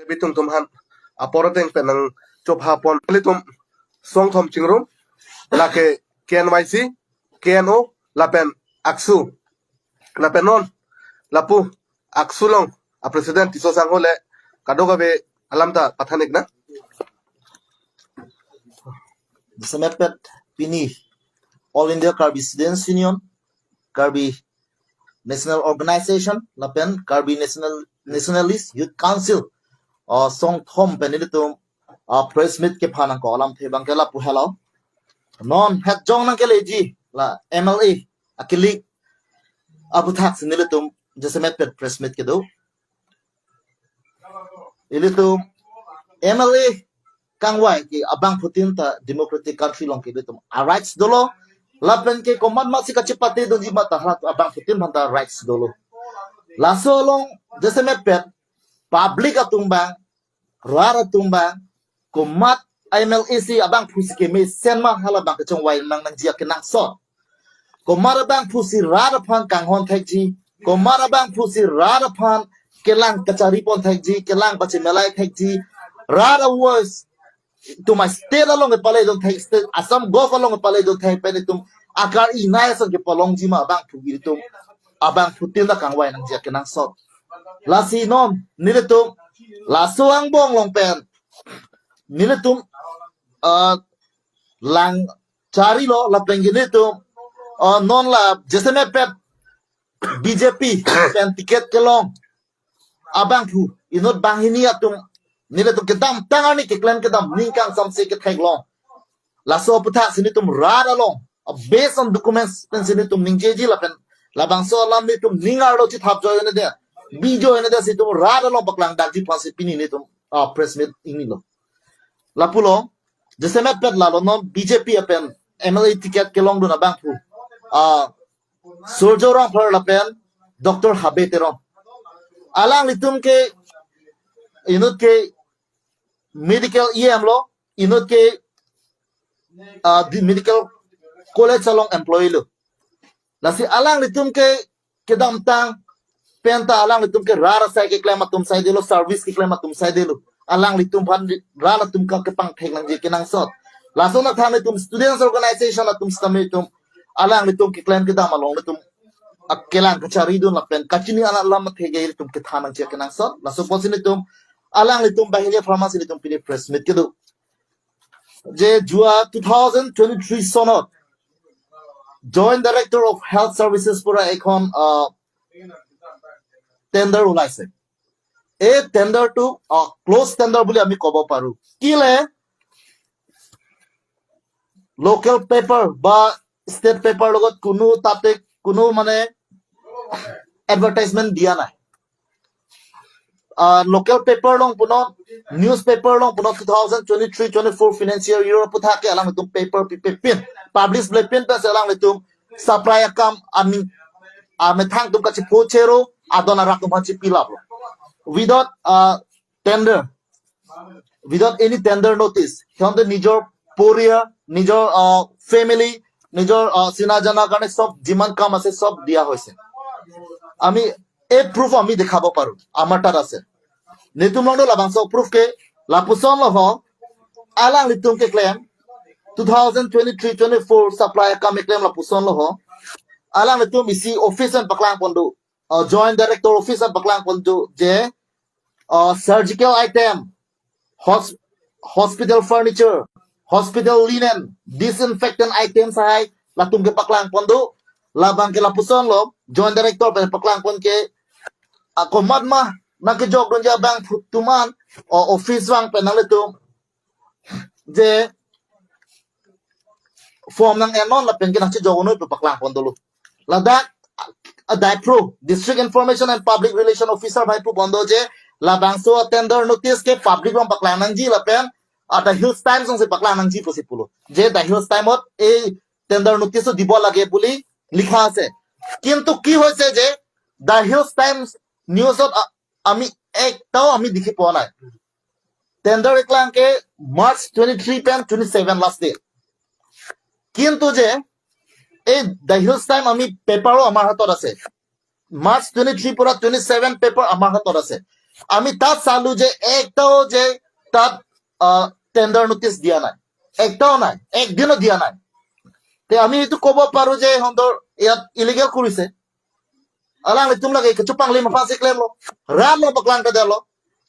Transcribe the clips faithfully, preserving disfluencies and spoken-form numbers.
Bitung tum han apor ateng pen nangchopha pon. Ilitum songthom chingrum, lake K N Y C, K N O, lapen ACSU. Lapen non lapu ACSU along a president Tisso Sangho le kadokave alam ta pathan-ik nang. Jasemet pet pini All India Karbi Students Union, Karbi National Organization, lapen Karbi National, Nationalist Youth Council, uh, songthom pen ilitum, uh, press meet kepha nangkok alamthe abang ke lapu helo. Non het jong nangkeleji la M L A akilik aputhaksi nelitum jasemet pet press meet kedo. Ilitum M L A kangvai ke abangphutin ta democratic country along ke ilitum a rights dolo. Lapen ke komat masi kachepate dunji ma ta hala abangphutin aphan ta rights dolo. Laso along jasemet pet public atum abang, rat atum abang, komat M L A si abangphusi kemesen ma hala abang kechongvai nang nangji akenangsot. Komat abangphusi rat aphan kanghon thekji, komat abangphusi rat aphan kelang kachari pon thekji, kelang pachemelai thekji, rat a voice itum a state along kepale dun thek, state Assam Gov along kepale dun thek pen itum akar inai ason kepalongji ma abangphu ilitum abangphutin ta kangvai nangji akenangsot. Lasi non nelitum laso angbong along pen nelitum, uh, lang charilo lapen ke nelitum, uh, non la jasemet pet B J P pen ticket kelong abangphu inut banghini atum nelitum kedamtang arni keklem kedam ningkan samse ketheklong. Laso aputhaksi nelitum rat along, uh, based on documents pensi nelitum ningjeji lapen labangso alam nelitum ning arlo chithap joi ne de, bi joi ne de si itum rat along paklangdakji aphansi pini nelitum, uh, press meet ingnilo. Lapulo, jasemet pet lalo non B J P apen M L A ticket kelongdun abangphu, uh, Surjya Rongphar lapen Doctor Habe Teron. Alanglitum ke inut ke medical E M lo, inut ke, ah, di medical college along employee lo. Lasi alanglitum ke kedamtang pen ta alanglitum ke rat asai keklem atum saidelo, service keklem atum saidelo. Alanglitum aphan rat atum ke kepangthek nangji kenangsot. Laso nathan itum students organization atum sitame itum alanglitum keklem kedam along itum akelang kachari dun lapen kachini alam alam atheke itum kethan nangji kenangsot. Laso apotsi nelitum alanglitum banghini apharman si nelitum pini press meet kedo. Je jua two thousand twenty-three sonot Joint Director of Health Services pura ekhon, uh, tender ulaise. Ei tender to, uh, close tender buli ami kobo paru. Kile local paper ba state paper logot kunu tate kunu mane advertisement dia nai. Ah, local paper along punon, newspaper along punon two thousand twenty-three twenty-four financial year aputhak ke alanglitum paper pipe pin, publish ble pin pensi alanglitum supply akam aning amethang atum kachipho chero adon arak atum aphan chipilaplo. Without, ah, tender, without any tender notice, সিহঁতে নিজৰ পৰিয়াল, নিজৰ, আহ, family, নিজৰ, আহ, চিনা জানা কাৰণে সব যিমান কাম আছে সব দিয়া হৈছে। আমি এই proof আমি দেখাব পাৰো, আমাৰ তাত আছে। Nelitum along do labangso proof ke lapuson lo ho, alanglitum keklem two thousand twenty-three twenty-four supply akam keklem lapuson lo ho, alanglitum isi office an paklang pon do, uh, Joint Director Office an paklang pon do je, uh, surgical item, hos-, hospital furniture, hospital linen, disinfectant items hai latum kepaklang pon do, labang ke lapuson lo, Joint Director pen paklang pon ke, ah, komat ma nangkejok dunji abangphutin an, o office vang pen nanglitum je form nang-en non lapen ke nangchejok un-e pu paklang pon dolo. Ladak, ah, DIPRO, District Information and Public Relation Officer bai pu pon do je labangso tender notice ke public along paklang nangji lapen, ah, The Hills Times alongsi paklang nangji pusi pulo. Je The Hills Times ot ei tender notice to দিব লাগে বুলি লিখা আছে। কিন্তু কি হৈছে যে The Hills Times news ot, ah, আমি একটাও আমি দেখি পোৱা নাই। Tender eklang ke March twenty-three pen twenty-seven last date. কিন্তু যে এই The Hills Times আমি paper ও আমাৰ হাতত আছে। March twenty-three পৰা twenty-seven paper আমাৰ হাতত আছে। আমি তাত চালো যে একটাও যে তাত টেণ্ডাৰ নটিচ দিয়া নাই, একটাও নাই, একদিনো দিয়া নাই। তে আমি এইটো ক'ব পাৰো যে সিহঁতৰ ইয়াত ইলিগেল কৰিছে। Alanglitum lake kechepanglim aphansi klemlo, rat along paklang kedetlo.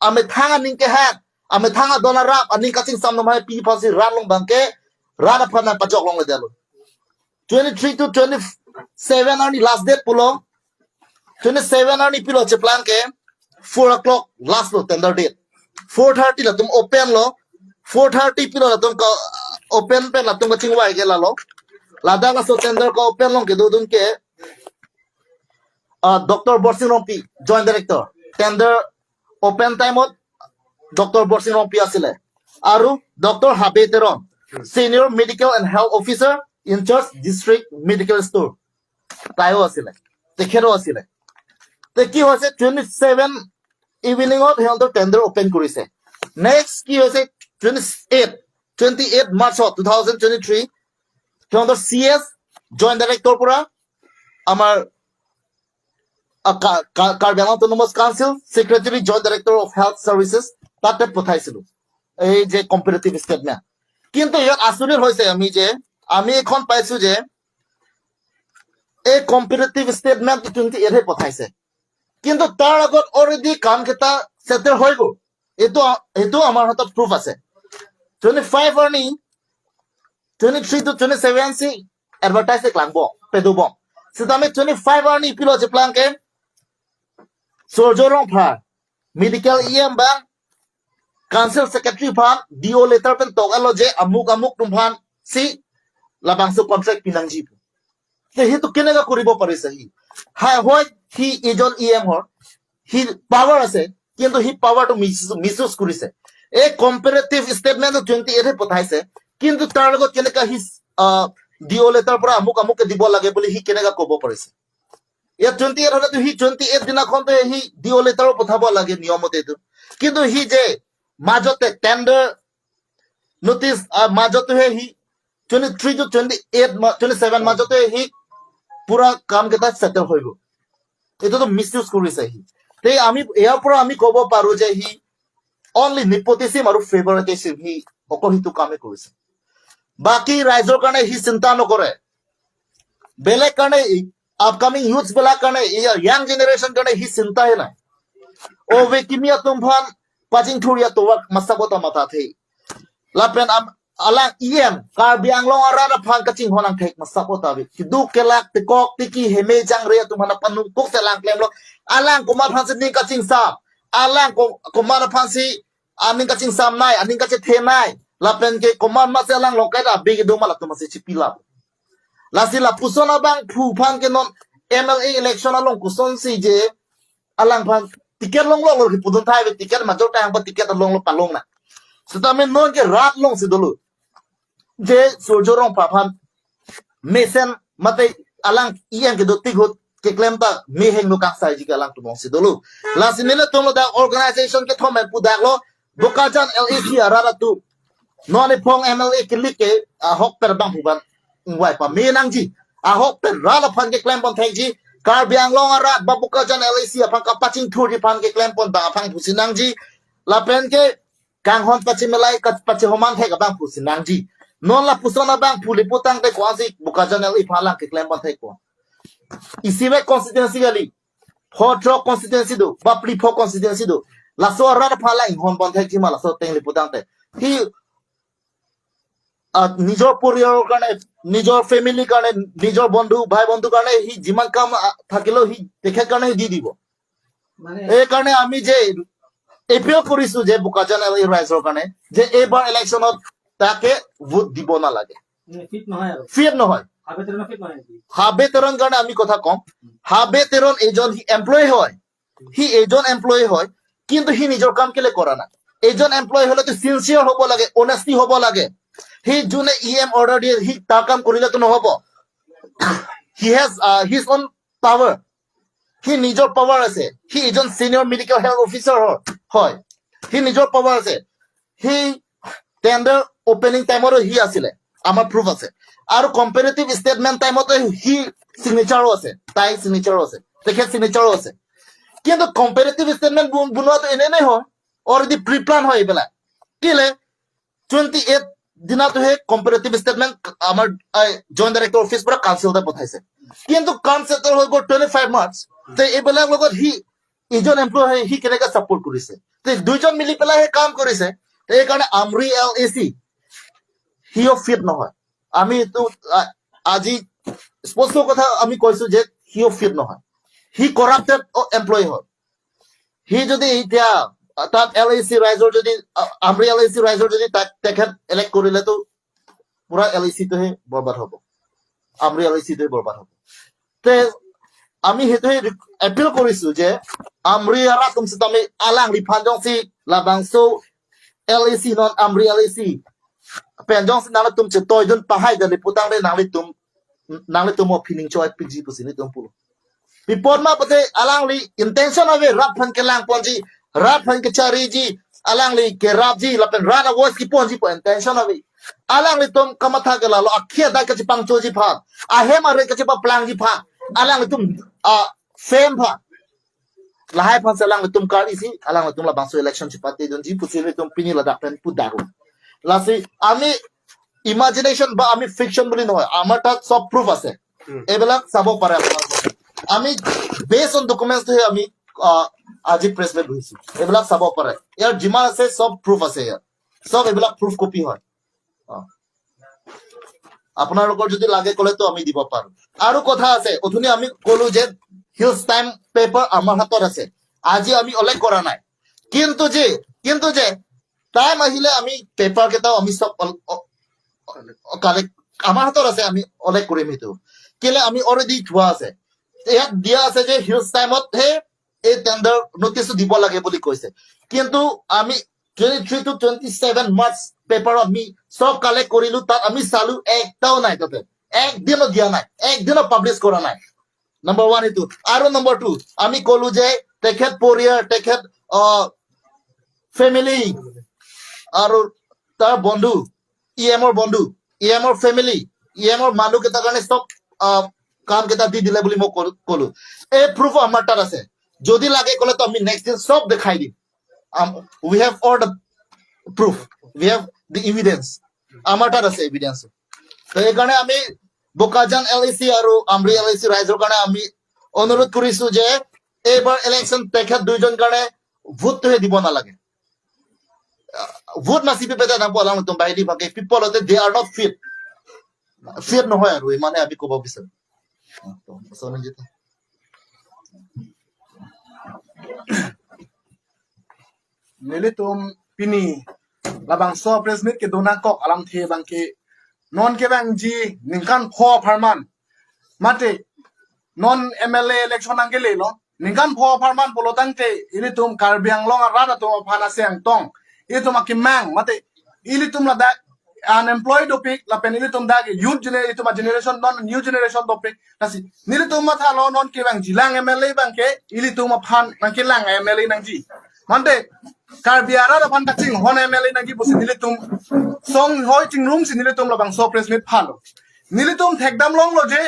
Amethang aning kehang, amethang adon arap aning kachingsam atum hai pi aphansi rat along abangke rat aphan nangpajok longledetlo. Twenty-three to twenty-seven arni last date pulo. Twenty-seven arni pilo cheplang ke four o'clock last lo tender date. Four thirty latum open lo. Four thirty pilo latum ka open pen latum kachingvai ke lalo. Ladak laso tender ka open long kedodun ke, ah, Doctor Borsing Rongpi, Joint Director. Tender open time ot Doctor Borsing Rongpi asile. Aru Doctor Habe Teron, Senior Medical and Health Officer in charge District Medical Store. Taio asile. Tekhero asile. Te ki hoise, twenty-seven evening ot সিহঁতৰ tender open কৰিছে। Next কি হৈছে, twenty-eight, twenty-eight March ot two thousand twenty-three সিহঁতৰ চি এছ, Joint Director পৰা আমাৰ, আ, কা- কা- Karbi Anglong Autonomous Council Secretary, Joint Director of Health Services তাতে পঠাইছিলো এই যে কম্পেৰেটিভ ষ্টেটমেণ্ট। কিন্তু ইয়াত আচৰিত হৈছে আমি যে আমি এখন পাইছো যে এই কম্পেৰেটিভ ষ্টেটমেণ্ট টুৱেণ্টি এইট হে পঠাইছে, কিন্তু তাৰ আগত অলৰেডি কাম কেইটা ছেটেল হৈ গ'ল। এইটো, এইটো আমাৰ হাতত প্ৰুফ আছে। Twenty-five arni, twenty-three to twenty-seven si advertise klangpo, pedobom. Sitame twenty-five arni pilo cheplang ke Surjya Rongphar, Medical E M abang, Council Secretary aphan D O letter pen toklo je amuk amuk atum aphansi labangso contract pinangji pu. Te সেইটো কেনেকা কৰিব পাৰিছে সি? হয়, হয়, সি এজন E M হয়, C power আছে, কিন্তু সি পাৱাৰটো মিছ ইউজ কৰিছে। এই কম্পেৰেটিভ ষ্টেটমেণ্ট টুৱেণ্টি এইট হে পঠাইছে, কিন্তু তাৰ লগত কেনেকা সি ডি অ' লেটাৰ পৰা আমুক আমুকে দিব লাগে বুলি সি কেনেকা ক'ব পাৰিছে? ইয়াত টুৱেণ্টি এইট হ'লেতো সি টুৱেণ্টি এইট দিনাখনতে সি ডি অ' লেটাৰো পঠাব লাগে নিয়মমতে এইটো। কিন্তু সি যে মাজতে টেণ্ডাৰ নটিচ, আহ, মাজতেহে সি twenty three to twenty eight, twenty seven মাজতে সি পুৰা কাম কেইটা ছেটেল হৈ গ'ল। এইটোতো মিছ ইউজ কৰিছে সি। তে আমি ইয়াৰ পৰা আমি ক'ব পাৰো যে সি অনলি নেপটিজিম আৰু ফেভাৰিটিজিম, সি অকল সেইটো কামেই কৰিছে। বাকী ৰাইজৰ কাৰণে সি চিন্তা নকৰে। বেলেগ কাৰণে, আপকামিং ইউথছ বিলাক কাৰণে, ইয়াং জেনেৰেশ্যন কাৰণে সি চিন্তাই নাই। O ve kimi atum aphan pachingthur ya tovar masabo ta mathathe. Lapen am alang E M Karbi Anglong arat aphan kachinghon angthek masabo ta ave. Keduk kelak tekok teki heme jangre atum aphan panung kok selang klemlo. Alang komat aphansi ning kachingsam. Alang ko- komat aphansi aning kachingsam nai, aning kachethe nai. Lapen ke komat masi alang longkai ta abi kedo ma latum masi chipila. Lasi lapuson abangphu aphan ke non M L A election along kosonsi je alangphan ticket longlo lo kipudun thai ve, ticket majok ta hangpa ticket longlo palong na. Setame non ke rat alongsi dolo. Je Surjya Rongphar aphan mesen mate alang E M kedo tik ahut keklem ta meheng no kangsai ji ke alangtum alongsi dolo. Lasi nelitum lo dak organization kethom pen pudaklo, Bokajan L A C arat atum. Non ephong M L A kelik ke ahokpet abangphu aphan ingvai pame nangji. Ahokpet rat aphan keklem pon thekji. Karbi Anglong arat ba Bokajan L A C aphan kapachingthurji aphan keklem pon abang aphan pusi nangji. Lapen ke kanghon pachimelai ka- pachihoman thek abang pusi nangji. Non lapuson abangphu le putangte ko-ansi Bokajan L A aphan alang keklem pon thek ko. Isi ve constituency kali, pho throk constituency do, ba phli pho constituency do. Laso arat aphan alang inghon pon thekji ma laso ateng le putangte. Hi, ah, nijor poriyal karne, nijor family karne, nijor bondhu, bhai bondhu karne hi jiman kam, ah, thakilo hi tekhet karne hi di dibo. মানে এই কাৰণে আমি যে এপিল কৰিছো যে বোকাজান এল এ ৰাইজৰ কাৰণে যে এইবাৰ ইলেকশ্যনত তাকে ভোট দিব নালাগে। ফিট নহয় আৰু। ফিট নহয়। হাবে তেৰণ ফিট নহয় নেকি? হাবে তেৰণ কাৰণে আমি কথা কম। হাবে তেৰণ এজন সি এমপ্লয়ী হয়, সি এজন এমপ্লয়ী হয়, কিন্তু সি নিজৰ কাম কেলে কৰা নাই? এজন এমপ্লয়ী হ'লেতো চিনচিয়াৰ হ'ব লাগে, অনেষ্টি হ'ব লাগে। সি যোনে ই এম অৰ্ডাৰ দিয়ে সি তাৰ কাম কৰিলেতো নহ'ব। He has, uh, his own power. সি নিজৰ পাৱাৰ আছে। সি এজন চিনিয়ৰ মেডিকেল হেল্থ অফিচাৰ হয়, হয়। সি নিজৰ পাৱাৰ আছে। সি টেণ্ডাৰ অপেনিং টাইমতো সি আছিলে, আমাৰ প্ৰুফ আছে। আৰু কম্পেৰেটিভ ষ্টেটমেণ্ট টাইমতো সি চিগনেচাৰো আছে, তাই চিগনেচাৰো আছে, তেখেত চিগনেচাৰো আছে। কিন্তু কম্পেৰেটিভ ষ্টেটমেণ্ট বনোৱাটো এনে এনে হয়, অলৰেডি প্ৰি প্লান হয় এইবিলাক। কেলে টুৱেণ্টি এইট দিনাটো সেই কম্পেৰেটিভ ষ্টেটমেণ্ট আমাৰ জইণ্ট ডাইৰেক্টৰ অফিচ পৰা কাউন্সিলতে পঠাইছে। কিন্তু কাম ছেটেল হৈ গ'ল টুৱেণ্টি ফাইভ মাৰ্চ। তে এইবিলাক লগত সি ইজন এমপ্লয় হয়, সি কেনেকে ছাপোৰ্ট কৰিছে? তে দুইজন মিলি পেলাই সেই কাম কৰিছে। তে এইকাৰণে আমৰি এল এ চি সিও ফিট নহয়। আমি এইটো আ- আজি স্পষ্ট কথা আমি কৈছো যে সিও ফিট নহয়, সি কৰাপ্টেড এমপ্লয়ী হয়। সি যদি এতিয়া তাত এল এ চি ৰাইজৰ যদি আ- আমৰি এল এ চি ৰাইজৰ যদি তাক তেখেত ইলেক্ট কৰিলেতো পুৰা এল এ চিটোহে বৰবাদ হ'ব, আমৰি এল এ চিটোহে বৰবাদ হ'ব। Te ami hetohe appeal korisu je amri arat atum setame alangli aphan jongsi labangso L A C non amri L A C pen jongsi nangtum chetoidun pahai dan putangte nanglitum nanglitum opinion choi piji pusi nelitum pulo. Pi apot ma pute alangli intention ave rat aphan kelangponji, rat aphan kechariji, alangli kerapji lapen rat a voice keponji pu intention ave. Alanglitum kamatha ke lalo akhia dai kachepangchoji aphan, ahem are kachepaplangji aphan, alanglitum a fame aphan. Lahai aphansi alanglitum kar isi, alanglitum labangso election chepatedunji pusi nelitum pini ladak pen pudaklo. Lasi ami imagination ba ami fiction বুলি নহয়, আমাৰ তাত সব proof আছে। এইবিলাক চাব পাৰে আপোনালোকে। আমি based on documents টোহে আমি আহ, আজি প্ৰেছ মিট বহিছো, এইবিলাক চাব পাৰে। ইয়াৰ যিমান আছে সব proof আছে ইয়াত, সব এইবিলাক প্ৰুফ কপি হয়। অ। আপোনালোকৰ যদি লাগে ক'লেতো আমি দিব পাৰো। আৰু কথা আছে, অথনি আমি ক'লো যে হিলছ টাইম পেপাৰ আমাৰ হাতত আছে, আজি আমি উল্লেখ কৰা নাই। কিন্তু যে কিন্তু যে টাইম আহিলে আমি পেপাৰ কেইটাও আমি সব কালেক্ট, আমাৰ হাতত আছে, আমি উল্লেখ কৰিম সেইটো। কেলে আমি অলৰেডি থোৱা আছে, ইয়াত দিয়া আছে যে হিলছ টাইমত হে এই টেণ্ডাৰ নটিচটো দিব লাগে বুলি কৈছে। কিন্তু আমি twenty three to twenty seven March paper আমি সব কালেক্ট কৰিলো, তাত আমি চালো, একটাও নাই তাতে, একদিনো দিয়া নাই, একদিনো পাব্লিছ কৰা নাই। নাম্বাৰ ওৱান এইটো। আৰু নাম্বাৰ টু, আমি ক'লো যে তেখেত পৰিয়াল, তেখেত ফেমিলি আৰু তাৰ বন্ধু, ই এমৰ বন্ধু, ই এমৰ ফেমিলি, ই এমৰ মানুহকেইটাৰ কাৰণে সব আহ, কাম কেইটা দি দিলে বুলি মই ক'লো- ক'লো। এই প্ৰুফ আমাৰ তাত আছে, যদি লাগে ক'লেতো আমি নেক্সট দিন সব দেখাই দিম। Um, we have all the proof, we have the evidence, আমাৰ তাত আছে এভিডেন্স। তো সেইকাৰণে আমি বোকাজান এল এ চি আৰু আমৰি এল এ চি ৰাইজৰ কাৰণে আমি অনুৰোধ কৰিছো যে এইবাৰ ইলেকশ্যন তেখেত দুইজন কাৰণে ভোটটোহে দিব নালাগে। ভোট নাচিবি পেদা নাম পলাং tum baili bangke people ate they are not fit, fit নহয় আৰু ইমানে আমি ক'ব বিচাৰো। Nelitum pini labangso press meet kedun nangkok alamthe bangke non kevangji ningkan pho apharman mate non M L A election nangkelelo, ningkan pho apharman pulo tangte ilitum Karbi Anglong arat atum aphan aseng tong, ilitum akemang mate ilitum ladak unemployed dopik lapen ilitum dak youth gener- ilitum a generation non new generation dopik. Lasi nelitum mathalo non kevangjilang M L A bangke ilitum aphan nangkelang M L A nangji. Mante Karbi arat aphan kachinghon M L A nangji pusi nelitum songhoi chingrumsi nelitum labangso press meet phalo. Nelitum thekdam longlo je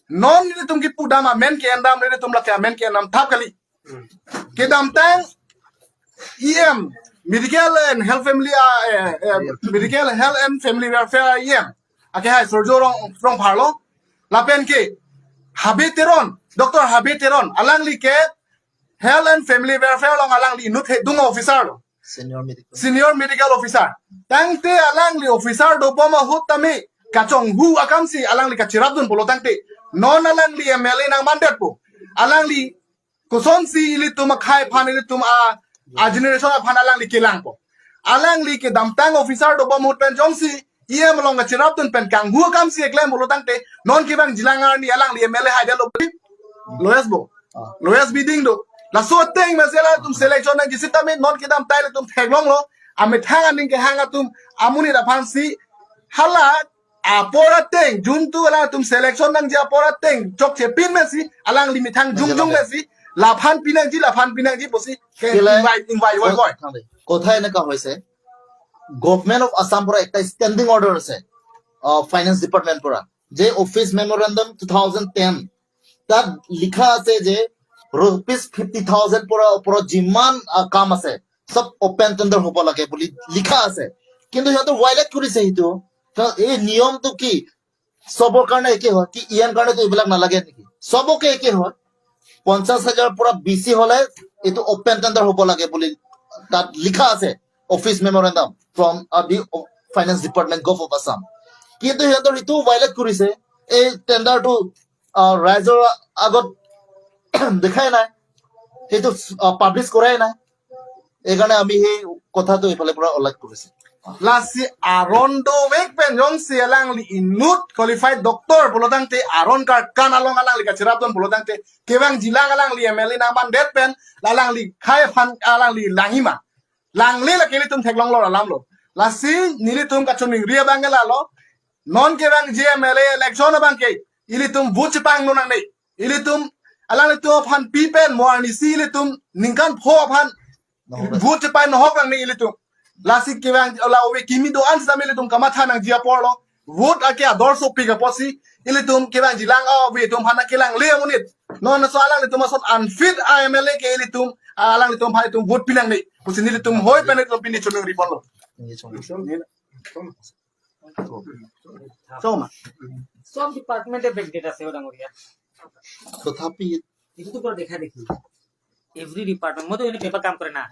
non nelitum kipudam amen ke-endam nelitum lake amen ke-endam thap kali. Kedamtang E M, Medical and Health Family, uh, eh, eh, Medical Health and Family Welfare E M, ake hai Surjo Rong Rongphar lo. Lapen ke Habe Teron, Doctor Habe Teron, alangli ke Health and Family Welfare along alangli inut he dung officer lo. Senior medical. Senior medical officer. Tangte alangli officer dobom ahut tame kachonghu akamsi alangli kachirapdun pulo tangte non alangli M L A nangmandetpo. Alangli kosonsi ilitum akhei aphan ilitum a, a generation aphan alangli kelangpo. Alangli kedamtang officer dobom ahut pen jongsi E M along kachirapdun pen kanghu akamsi eklem pulo tangte non kevangjilang arni alangli M L A haidetlo, lo-es bo. Lo-es biding do. Laso ateng masi ilitum selection nangji sitame non kedamtang ilitum theklonglo. Amethang aning kehang atum amonit aphansi hala apor ateng, juntu hala atum selection nangji apor ateng chokche pin masi alangli methang jongjong masi laphan pinangji, laphan pinangji pusi ke Kila- invite, invite voi voi. Thangde. Kotha eneka hoise, Government of Assam পৰা একটা standing order আছে, আহ, finance department পৰা, যে office memorandum two thousand ten, তাত লিখা আছে যে rupees fifty thousand পৰা ওপৰত যিমান আহ, কাম আছে, চব অপেন টেণ্ডাৰ হ'ব লাগে বুলি লিখা আছে। কিন্তু সিহঁতে ভায়লেট কৰিছে সেইটো। তো এই নিয়মটো কি চবৰ কাৰণে একে হয় কি? ইয়াৰ কাৰণেতো এইবিলাক নালাগে নেকি? চবকে একে হয়। পঞ্চাশ হাজাৰ পৰা বেছি হ'লে এইটো অপেন টেণ্ডাৰ হ'ব লাগে বুলি তাত লিখা আছে, office memorandum from the finance department, gov of Assam. কিন্তু সিহঁতৰ এইটো ভায়লেট কৰিছে, এই টেণ্ডাৰটো আহ, ৰাইজৰ আগত দেখাই নাই, সেইটো পাব্লিছ কৰাই নাই। এইকাৰণে আমি সেই কথাটো এইফালে পৰা উল্লেখ কৰিছো। Lasi aron dovek pen jongsi alangli inut qualified doctor pulotangte, aron karkan along alangli kachirapdun pulotangte, kevangjilang alangli M L A nangmandet pen alangli khai aphan alangli langhima. Langle lake ilitum theklonglo alamlo. Lasi nelitum kachiningri abang ke lalo. Non kevangji M L A election abang ke ilitum vote chepangno nangne. Ilitum alanglitum aphan pi pen mo arnisi ilitum ningkan pho aphan vote chepai nohok nangne ilitum. Lasi kevang la ove kimi do-an sitame ilitum kamatha nangji aporlo. Vote ake ador sopik apotsi ilitum kevangjilang a ove atum aphan kelangle amonit. Non so alanglitum asot unfit a M L A ke ilitum, alanglitum aphan itum vote pi nangne pusi nelitum hoi pen itum pini chiningri ponlo. Choma. সব ডিপার্টমেন্টে ব্যাকডেট আছে ও ডাঙরিয়া। তথাপি এইটো তো পুরো দেখা দেখি। এভরি ডিপার্টমেন্ট, মই তো এনে পেপার কাম কৰে না।